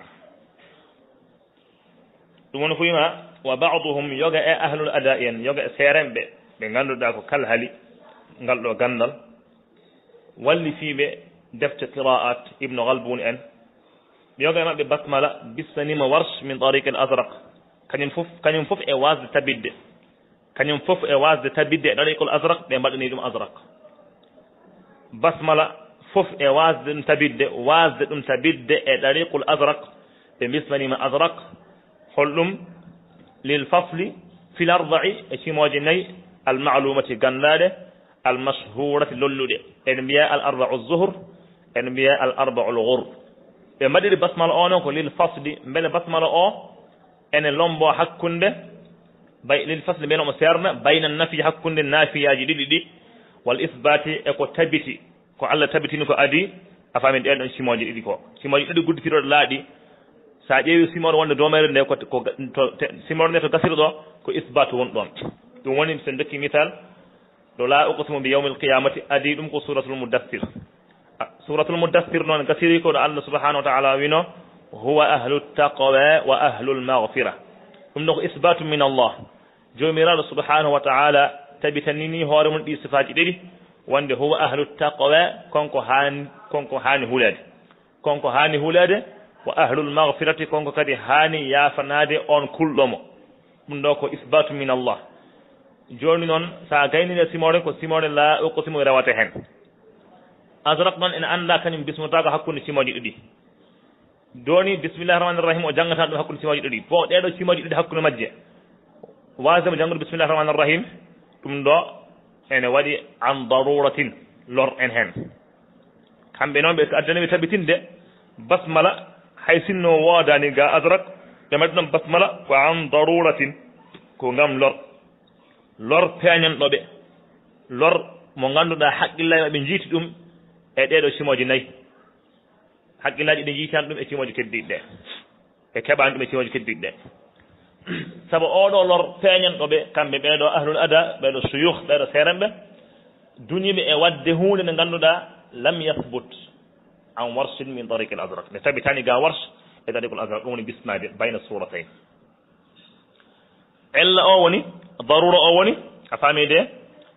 Ɗum woni ko wima, wa ba'duhum, yoga e ahlul ada'i en, yoga e seerenɓe, ɓe ngannduɗaa ko kalhali, ngal ɗo ganndal, wallifiiɓe defte qira'at, Ibnu Galbun en, ɓe yoga e maɓɓe basmala, bismaniima Warsh min tariq al Azraq. Kañum fof, kañum fof e waasde tabitde. Kañum fof e waasde tabitde e ɗariqul Azraq, ɓe mbaɗani ɗum Azraq. Basmala fof e waasde ɗum tabitde, waasde ɗum tabitde e ɗariqul Azraq, ɓe bismaniima Azraq. Holɗum? Lil fasli fil arba'i, e simooje nayi, al ma'lumati, ganndaaɗe, al mashhurati, lolluɗe. En mbiya al arba'u zuhur, en mbiya al arba'ul ghur. Ɓe mbaɗiri basmala o noon ko lil fasli, mbele basmala o ene lombo hakkunde, bay-, lil fasli, mbele omo seerna, bayna nafi, hakkunde nafiyaaji ɗiɗi ɗi, wal isbaati, e ko tabiti, ko Allah tabitini ko adii, a faami ɗeen ɗoon simooje ɗiɗi ko. Simooje ɗiɗi gudditiroɗe laaɗi, so a ƴeewi simoore wonde doomeere nde ko, ko, to, te, simoore nde to gasiri ɗo, ko isbaatu woni ɗoon. Ɗum woni, so en ndokki misal, ɗo laa uqsimu bi yawmil qiyamati, adii ɗum ko Suuratul Muddassir. A, Suuratul Muddassir noon gasiri ko ɗo Allah subhanahu wa ta'ala wino, "Huwa ahlu taqwa wa ahlul maghfira." Ɗum ɗo ko isbaatu min Allah. Joomiraaɗo subhanahu wa ta'ala tabitanini hoore mum ɗi sifaaji ɗiɗi, Wonde huwa ahlu taqwa, konko haani, konko haani huleede. Konko haani huleede, wa ahlul maghfirati, konko kadi haani yaafanaade on kulɗo mo. Ɗum ɗo ko isbatu min Allah. Jooni noon, so a gaynii e simoore, ko simoore la uqsimu rewata heen. Azraq noon ene anndaa kañum bismotaako hakkunde simooji ɗiɗi. Jooni, bismillahi rahmani rahim, o janngataa ɗum hakkunde simooji ɗiɗi. Bon, ɗee ɗoo simooji ɗiɗi hakkunde majje. Waasde mo janngude bismillahi rahmani rahim, ɗum ɗo ene waɗi an daruratin, lor en heen. Kamɓe noon ɓe addani ɓe tabitinde basmala, hay sinno woodaani ga azraq, ɓe mbaɗi ɗum basmala ko an daruratin, ko ngam lor. Lor peeñanɗo ɓe, lor mo ngannduɗaa haqqillaaji maɓɓe njiiti ɗum e ɗee ɗoo simooji nayi. Haqqillaaji ɗi njiitaani ɗum e simooji keddiiɗi ɗe, ɓe keɓaani ɗum e simooji keddiiɗi ɗe. Sabu oo ɗoo lor peeñanɗo ɓe, kamɓe ɓee ɗoo ahlul ada, ɓee ɗoo suyuh, ɓee ɗoo seeremɓe, duñiiɓe e waɗde huunde nde ngannduɗaa lam yasbut an warsin min tariqil azraq, nde tabitaani ga wars e tariqul azraq, ɗum woni bismaade bayna suratayn. Illa o woni, darura o woni, a faami de,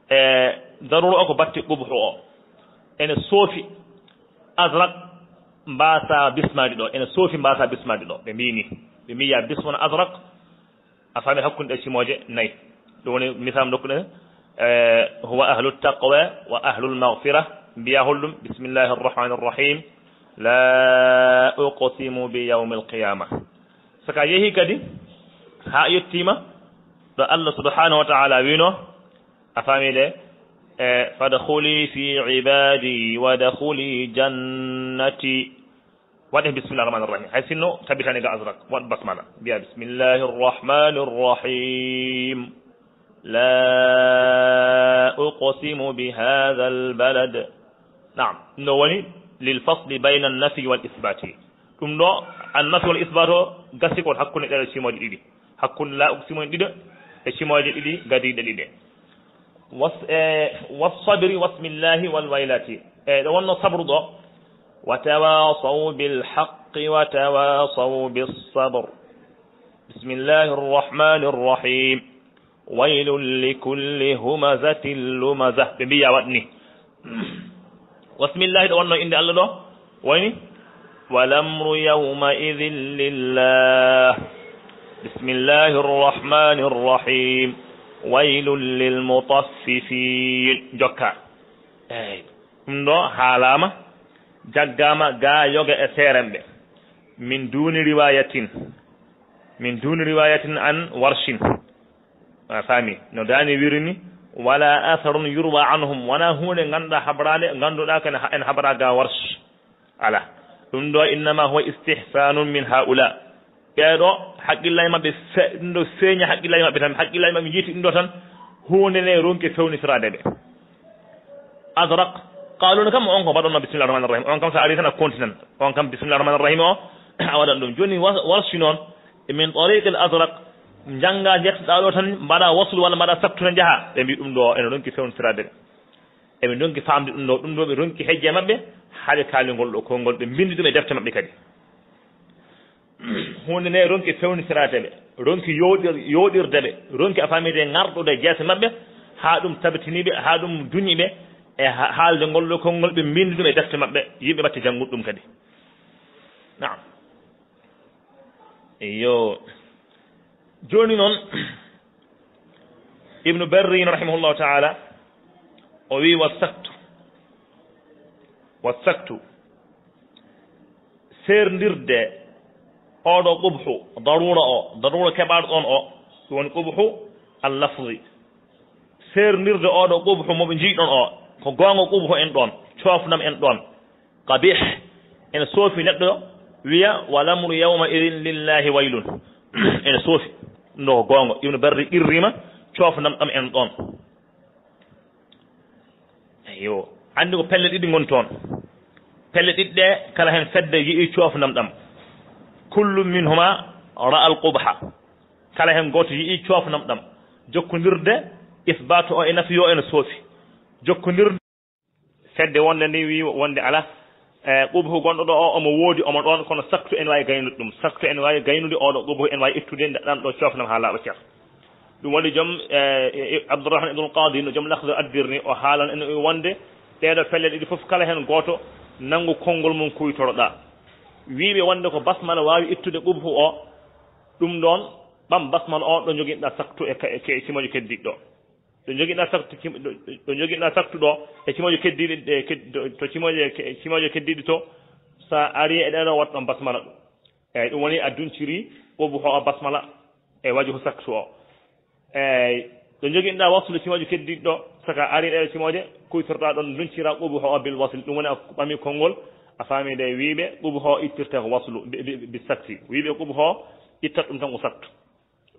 e darura o ko batte qubhu o. Ene soofi azraq mbaasa bismaade ɗo, ene soofi mbaasa bismaade ɗo. Ɓe mbii ni, ɓe mbii ya bismon azraq, a faami, hakkunde ɗe simooje nayi. Ɗum woni misal dokkuɗen, e, huwa ahlu taqwa wa ahlul maghfira, mbiya holɗum, bismillahi arrahmani arrahim, la uqsimu bi yawmil qiyama. Saka yehi kadi haa yettiima ɗo Allah subhanahu wa ta'ala wiino, a faami de, e, fadkhuli fi ibadi wa dkhuli jannati. Waɗe bismillahir rahmanir rahim. Hay sinno tabitani ga azraq. Waɗ basmala. Mbiya bismillahir rahmanir rahim. La uqsimu bi hadhal balad. Naam. No woni lil fasli bayna an-nafi wal isbati. Ɗum ɗo, an-nafi wal isbat o gasi kon hakkunde ɗeɗo simooji ɗiɗi. Hakkunde la uqsimu en ɗiɗo e simooje ɗiɗi gadiiɗe ɗiɗe. Was-, e, was-sabri wasmillahi wal waylati. E, ɗo wonno sabru ɗo. Wa tawasaw bil haqqi wa tawasaw bis sabr. Bismillahir rahmanir rahim. Waylun li kulli humazatin lumaza. Ɓe mbiya waɗ ni. Wasmillahi ɗo wonno innde Allah ɗo. Wayni? Wal amru yawma idhin lillah. Bismillahir rahmanir rahim. Waylun lil mutaffifin. Jokka. Eey. Ɗum ɗo haalaama, jaggaama ga yoga e seeremɓe. Min duni riwayatin. Min duni riwayatin an warshin. A faami? No daani wirini, wala atharun yurwa anhum, wona huunde ngannduɗaa habraade, ngannduɗaa ko en ha-, en habra ga warsh. Ala. Ɗum ɗo innama huwa istihsanun min haula. Ɓee ɗo haqqillaaji maɓɓe fe-, ɗum ɗo feeña haqqillaaji maɓɓe tan, haqqillaaji maɓɓe njiiti ɗum ɗo tan, huunde nde ronki fewnisiraade ɓe. Azraq. Qaluna kam on ko mbaɗonno bismillahir rahmanir rahim. On kam so ari tan a continan. On kam bismillahir rahmanir rahim o, a waɗan ɗum. Jooni wa-, warshi noon, e min tariqil azraq, njannga njettoɗaa ɗo tan, mbaɗa waslu walla mbaɗa saktu tan njaha. Ɓe mbi ɗum ɗo ene ronki fewnisiraade ɓe. Eɓe ndonki faamde ɗum ɗo, ɗum ɗo ɓe ronki hejje maɓɓe, haa ɓe kaali ngol ɗo konngol, ɓe mbinndi ɗum e defte maɓɓe kadi. Huunde nde ronki fewnisiraade ɓe, ronki yooɗir-, yooɗirde ɓe, ronki a faamide ŋarɗude jeese maɓɓe, haa ɗum tabitini ɓe, haa ɗum duñi ɓe e ha-, haalde ngol ɗo konngol, ɓe mbinndi ɗum e defte maɓɓe, yimɓe mbaɗti janngude ɗum kadi. Naam. Iyo. Jooni noon, Ibnu Barrin rahimahullahu taala, o wi, wa saktu, wa saktu, seerndirde oɗo qubhu, darura o, darura keɓaaɗo ɗon o, ɗum woni qubhu al-lafzi. Seerndirde oɗo qubhu mo ɓe njiy ɗon o, ko goonga qubhu en ɗon, coofnam en ɗon. Qabih, ene soofi neɗɗo wiya, "Wal amru yawma idhin lillahi waylun." Ene soofi. Ɗum ɗo ko goonga. Ibnu Barri qirrima, coofnam ɗam en ɗon. Eyyo. Anndi ko pelle ɗiɗi ngoni toon. Pelle ɗiɗi ɗe, kala heen fedde yi'i coofnam ɗam. Kullu minhuma ra'al qubha. Kala heen gooto yi'i coofnam ɗam. Jokkondirde, isbaatu o e nafi o ene soofi. Jokkondirde, fedde wonde nde wi wonde ala, e, qubhu gonɗo ɗo o, omo woodi, omo ɗon, kono saktu en waawi gaynude ɗum. Saktu en waawi gaynude oɗo qubhu, en waawi ittude nde ɗan ɗo coofnam haa laaɓa cer. Ɗum waɗi joom, e, e, Abdourahman Ibnul Qadi, no joom Lakhda addirni, o haalan en wonde ɗeeɗo pelle ɗiɗi fof, kala heen gooto nanngu konngol mum kuytoroɗaa. Wiiɓe wonde ko basmala waawi ittude qubhu o, ɗum ɗoon, ɓam basmala o ɗo njoginɗaa saktu e ka-, e ke-, cimoojo keddiiɗo. Ɗo njoginɗaa saktu, cim-, ɗo, ɗo njoginɗaa saktu ɗo e cimoojo keddiiɗi, e ked-, to, to cimooje ke-, cimooje keddiiɗi to, so a ari e ɗeeɗo, waɗ ɗoon basmala ɗum. Eeyi, ɗum woni a dunciri qubhu o basmala e wajhu saktu o. Eeyi, ɗo njoginɗaa waslu cimooje keddiiɗi ɗo, saka ari ɗeeɗo cimooje, kuytorɗaa ɗoon, duncira qubhu o bil wasl. Ɗum woni a ɓami konngol, a faami nde wiiɓe qubhu o ittirte ko waslu, bi, bi, bi sakti. Wiiɓe qubhu o ittat ɗum tan ko saktu.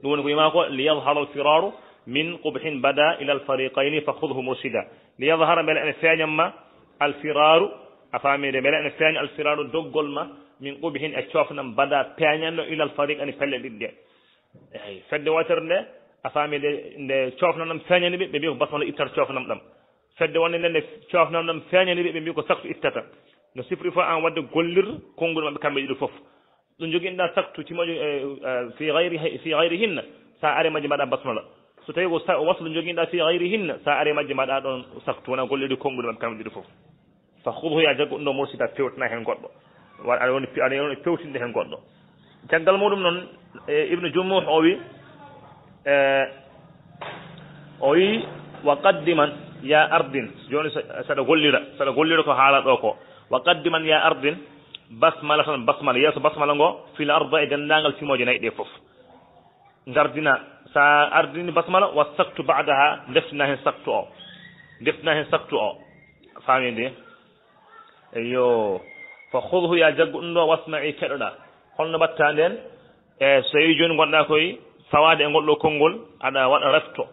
Ɗum woni ko wiima ko, "Li yadhhara al-firaru min qubhin bada ila al-fariqayni fa khudhu murshida." Li yadhhara, mbele ene feeñan ma, al-firaru, a faami de, mbele ene feeña al-firaru, doggol ma, min qubhin, e coofnam, bada, peeñanɗo, ila al-fariqayni, pelle ɗiɗi ɗe. Eeyi, fedde wootere nde, a faami de, nde coofnam ɗam feeñani ɓe, ɓe mbi ko basmala ittat coofnam ɗam. Fedde wonde nde, nde coofnam ɗam feeñani ɓe, ɓe mbi ko saktu ittata. No sifri fof aan waɗde gollir konngol maɓɓe kamɓe ɗiɗo fof. Ɗo njoginɗaa saktu cimooje, e, e, fi gayri, fi gayrihinna, so a ari majje mbaɗa basmala. So tawi ko sa-, waslu njoginɗaa fi gayrihinna, so a ari majje mbaɗa ɗoon saktu, wona gollude konngol maɓɓe kamɓe ɗiɗo fof. Fa khudhu, ya jaggu ɗum ɗo, mursida, pewtina heen goɗɗo. Wa-, aɗa woni, aɗa woni pewtinde heen goɗɗo. Caggal muɗum noon, e, Ibnu Jumuh o wi, e, o wi, "Wa qaddiman ya ardin." Jooni sa-, saɗa gollira, saɗa gollira ko haala ɗo ko. "Wa qaddiman ya ardin." Basmala tan, basmala, yeeso basmala ngo, fil arba'i, denndaangal cimooje nayi ɗe fof. Ngardina, so a ardini basmala, wa saktu ba'daha, ndeftina heen saktu o. Ndeftina heen saktu o. Faami nde? Eyyo. Fa khudhu, ya jaggu ɗum ɗo, wasma'i, keɗoɗaa. Holno mbaɗtaa ndeen? E so tawi jooni ngonɗaa koye fawaade e ngol ɗo konngol, aɗa waɗa refto.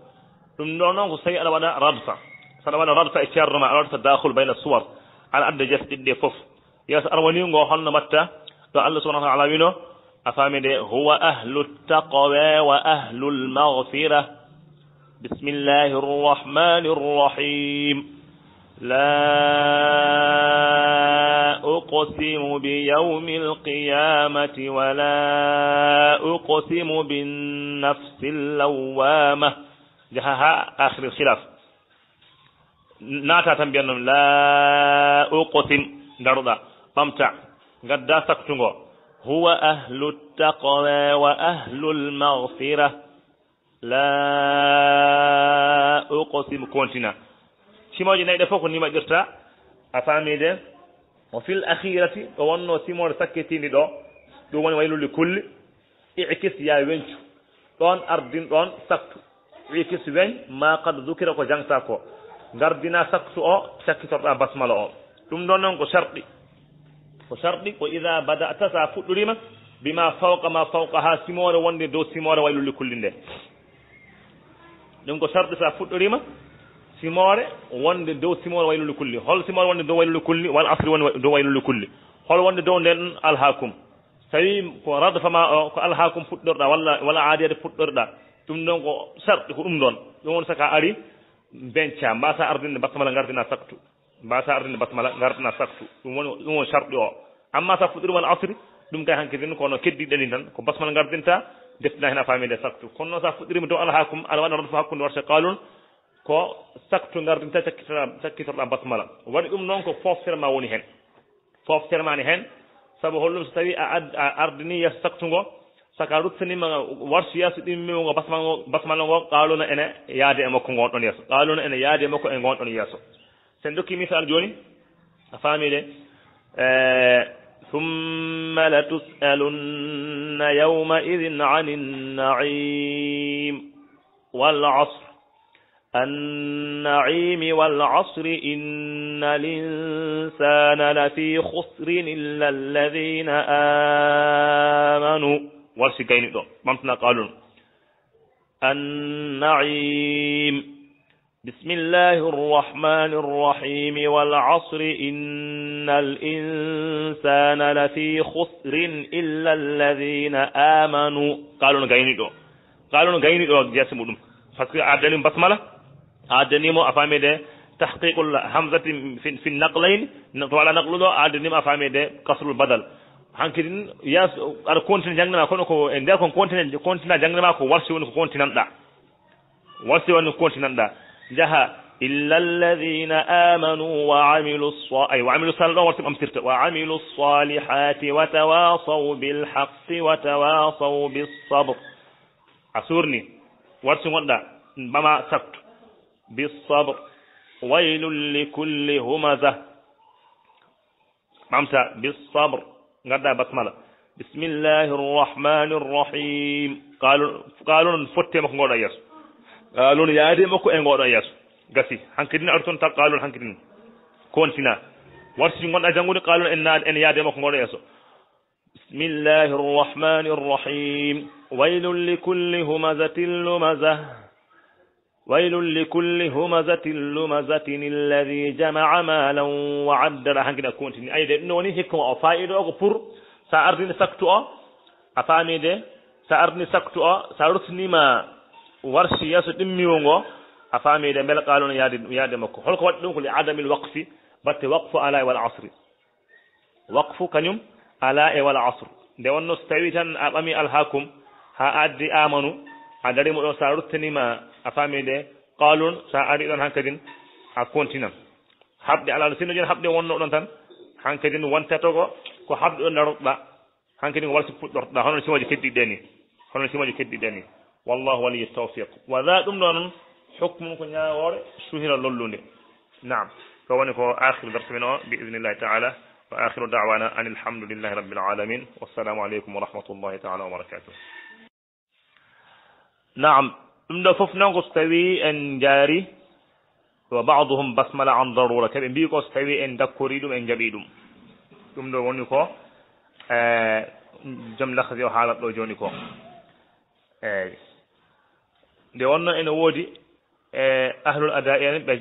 Ɗum ɗo noon ko so tawi aɗa waɗa radfa. So aɗa waɗa radfa e ceerno ma, aɗa waɗa tadakhul bayna suwar. Aɗa adda jees ɗiɗi ɗe fof. Yeeso arwani ngo holno mbaɗta? Ɗo Allah subhanahu wa ta'ala wino, a faami de, "Huwa ahlu taqwa wa ahlul maghfira." Bismillahir rahmanir rahim. La uqsimu bi yawmil qiyamati wa la uqsimu bin nafsil lawwama. Jaha ha akhiril khilaf. Naata tan mbiyan noon, "La uqsim." Ndaroɗaa, ɓamta, ngadda saktu ngo. "Huwa ahlu taqwa wa ahlul maghfira." La uqsim, kontina. Cimooje nayi ɗe fof ko ni waɗirta. A faami de? Wa fil akhirati, ɗo wonno simoore sakkitiinde ɗo, ɗum woni waylul li kulli. I'kis, ya weñcu. Ɗoon ardin ɗoon saktu. I'kis, weñ, ma qad dhukira, ko jangta ko. Ngardina saktu o, cakkitorɗa basmala o. Ɗum ɗoon noon ko sharɗi. Ko sharɗi ko idha bada'ta, sa fuɗɗorima, bima fawqa ma fawqaha, simoore wonde dow simoore waylul li kulli nde. Ɗum ko sharɗi, sa fuɗɗorima simoore wonde dow simoore waylul li kulli. Hol simoore wonde dow waylul li kulli? Wal asri woni wa-, dow waylul li kulli. Hol wonde dow nden? Alhaakum. So tawi ko radfa ma o, ko alhaakum fuɗɗorɗa walla, wala aadiyata fuɗɗorɗa, ɗum ɗon ko sarɗi, ko ɗum ɗon. Ɗum woni saka ari, benca, mbasa ardinde basmala, ngardina saktu. Mbasa ardinde basmala, ngardina saktu. Ɗum woni, ɗum woni sarɗi o. Amma sa fuɗɗirima al asri, ɗum kay hanki din kono keddiɗe ɗin tan, ko basmala ngardinta, deftina hen a faami nde saktu. Kono noon sa fuɗɗirima dow alhaakum, aɗa waɗa radfa hakkunde warta qalun, ko saktu ngardinta, cakkitorɗa, cakkitorɗa basmala. Waɗi ɗum noon ko fooftere ma woni hen. Fooftere ma ne heen, sabu holɗum? So tawi a ad-, a ardini yeeso saktu ngo, saka ruttanima warsu yeeso ɗimmiwo ngo basmal ngo, basmal ngo, qaaluna ene yaade e makko ngoon ɗon yeeso. Qaaluna ene yaade e makko e ngoon ɗon yeeso. Sen dokki misal jooni, a faami de, eh, "Thumma latus'alunna yawma idhin 'anin na'im." Wal 'asr. النعيم والعصر إن الإنسان لفي خسر إلا الذين آمنوا. Warsi gayni ɗo, ɓamtana Qaalun. النعيم. بسم الله الرحمن الرحيم. والعصر إن الإنسان لفي خسر إلا الذين آمنوا. Qaalun gayni ɗo. Qaalun gayni ɗo jeese muɗum. Parce que a addani basmala, a addani mo, a faami de, tahqiqul hamzati fi, fi naqlayn, na-, to wala naqlu ɗo, a addani mo, a faami de, kasrul badal. Hanki din, yas, aɗa continue jangde ma, kono ko e nder kon continue, continue jangde ma ko warsi woni ko continue ɗa. Warsi woni kontinanɗa. Jaha. إلا الذين آمنوا وعملوا الص-، أي وعملوا الصالحات ɗon warsi ɓamtirta. وعملوا الصالحات وتواصوا بالحق وتواصوا بالصبر. A surni. Warsi gonɗa. Bama sattu. بالصبر. ويل لكل همزة. Ɓamta بالصبر. Ngadda basmala. بسم الله الرحمن الرحيم. Qaalun, qaalun fotte makko ngoɗo yeeso. Qaalun yaade makko e ngoɗo yeeso. Gasi. Hankidin arton ta qaalun hankidin. Kontina. Warsi gonɗa janngude qaalun en naade en yaade makko ngoɗo yeeso. بسم الله الرحمن الرحيم. ويل لكل همزة لمزة. ويل لكل همزة لمزة الذي جمع مالا وعدده. Hankidin a continue. Ay de, ɗum woni hikma o, faa'iida o ko pour sa ardini saktu o, a faami de, sa ardini saktu o, sa ruttinima warsi yeeso ɗimmiwo ngo, a faami de mbele qaalun yaade, yaade makko. Holko waɗi ɗum? Ko li adamil waqfi, batte waqfu ala wal asri. Waqfu kañum ala e wal asr. Nde wonno so tawi tan a ɓami alhakum, ha addi amanu, a dari mo ɗon, sa ruttanima, a faami de, qalun, sa ari ɗon hankadin, a kontinan. Haɓde alal, sinno jon haɓde wonno ɗon tan, hankadin wontato ko, ko haɓde ɗon daroɗa, hankadin ko wala si puɗɗorɗa, hono simoje keddiɗe ni, hono simoje keddiɗe ni. Wallahu waliyyu tawfiq. Wa za ɗum ɗo noon, hukmu ko ñaawoore suhira lollunde. Naam. Ko woni ko akhir darsu min o, bi idnillahi ta'ala. Wa akhiru da'wana anil hamdulillahi rabbil alamin. Wassalamu alaikum wa rahmatullahi ta'ala wa barakatuh. Naam. Ɗum ɗo fof noon ko so tawi en njaari wa ba'duhum basmala an darura. Kaɓe mbi ko so tawi en dakkori ɗum, en jaɓi ɗum. Ɗum ɗo woni ko, eh, joom lakhdi o haalat ɗo jooni ko. Eeyi. Nde wonno ene woodi e ahlul ada'i en ɓe,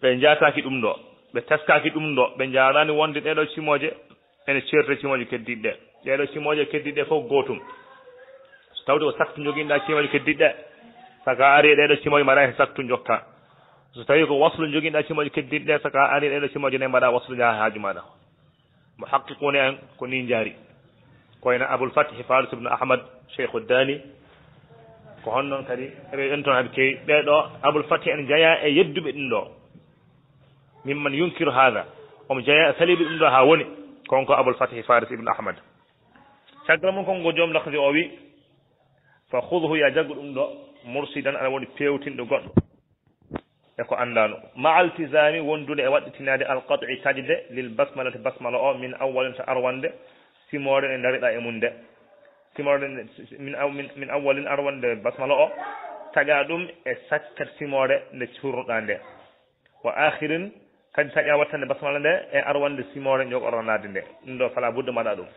ɓe njaataaki ɗum ɗo, ɓe taskaaki ɗum ɗo, ɓe njaaraani wonde ɗeɗo cimooje ene ceerti cimooje keddiɗe ɗe. Ɗeɗo cimooje keddiɗe ɗe fof gootum. So tawde ko saktu njoginɗa cimooje keddiɗe ɗe, saka ari e ɗeɗo cimooje mbaɗa heen saktu njokka. So tawi ko waslu njoginɗa cimooje keddiɗe ɗe, saka ari e ɗeɗo cimooje nayi mbaɗa waslu njaha haaju maɗa. Muhaqqiquna en ko ni njaari. Ko wayno Abul Fath Faris ibn Ahmad, Cheikhu Dani. Ko honnoon kadi, eɓe ɗon toon haɓe kewi. Ɓee ɗo, Abul Fath en jaya e yedduɓe ɗum ɗo. Mimman yunkiru hada. Omo jaya e salibi ɗum ɗo haa woni. Kon ko Abul Fath Faris ibn Ahmad. Caggal mum kon ko joom lakhdi o wi, fa khudhu, ya jaggu ɗum ɗo, murshidan, aɗa woni pewtinɗo goɗɗo. E ko anndaano. Ma'a iltizaami, wondude e waɗɗitinaade, al-qat'i, taƴde, lil basmalati, basmala o, min awwalin, to arwande simoore nde ndariɗa e mum nde. Simoore nde, min aw-, min, min awwalin, arwande basmala o, taƴa ɗum e sakkat simoore nde cuurnuɗa nde. Wa akhirin, kadi taƴa wattande basmala nde e arwande simoore njogoɗa naade nde. Ɗum ɗo fala budda mbaɗa ɗum.